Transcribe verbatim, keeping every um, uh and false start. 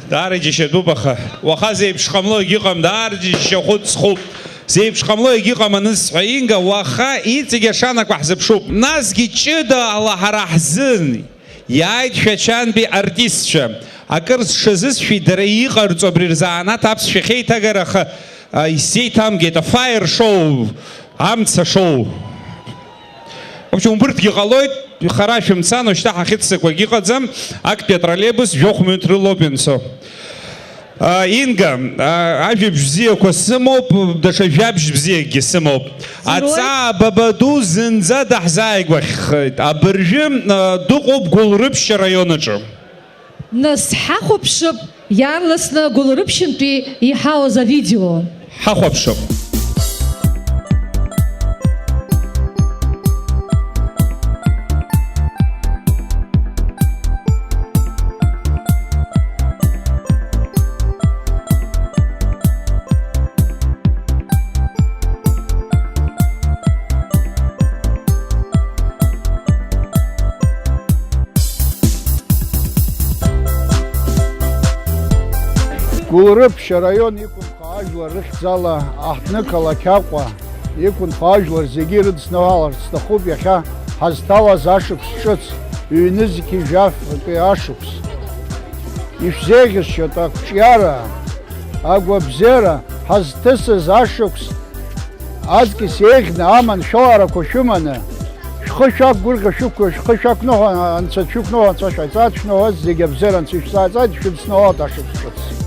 Даара иџьашьатәуп, аха уаха зеиԥш ҟамло егьыҟам, даара џьашьахәыц зхуп. Зеиԥш ҟамло егьыҟам анысҳәа, Инга, уаха иҵегь ашанақәа ҳзыԥшуп. Насгьы ҷыдала ҳара ҳзын иааит Шәачантәи артистцәа. Акыр сҽазысшәеит дара иҟарҵо абри рзанааҭ аԥсшәа ахьеиҭагара, аха, а, исзеиҭамгеит, афаер шоу, амца шоу. В общем, убырҭгьы ҟалоит, хара шәымцан, уажәшьҭа ҳахьыццакуагь ыҟаӡам, актәи атроллейбус жәохә минуҭ рылоуп ианцо. А, Инга, а, ажәабжь бзиақәа сымоуп, даҽа жәабжь бзиакгьы сымоуп. Зур. Аҵаа баба ду зынӡа даҳзааигәахахеит. Абыржәы, а, дыҟоуп Гәылрыԥшь араион аҿы. Нас ҳахәаԥшып иаарласны Гәылрыԥшьынтәи иҳауаз авидео. Ҳахәаԥшып. Гәылрыԥшь араион иқәынхо ажәлар рыхьӡала аҳҭнықалақь Аҟәа иқәынхо ажәлар зегьы ирыдысныҳәаларц сҭахуп иахьа ҳазҭалаз ашықәс ҿыц, ҩнызқьи жәафтәи ашықәс. Ишәзеиӷьасшьоит ақәҿиара, агәабзиара ҳазҭысыз ашықәс аҵкьыс еиӷьны аманшәаларақәа шәыманы, шәхы шәақәгәырӷьа шәықәгәа, шәхы шәақәныҳәа, Анцәа дшәықәныҳәа, Анцәа шәаҵа дшәныҳәа, зегь абзиара Анцәа ишәзааӡааит, шәыдысныҳәалт ашықәс ҿыц.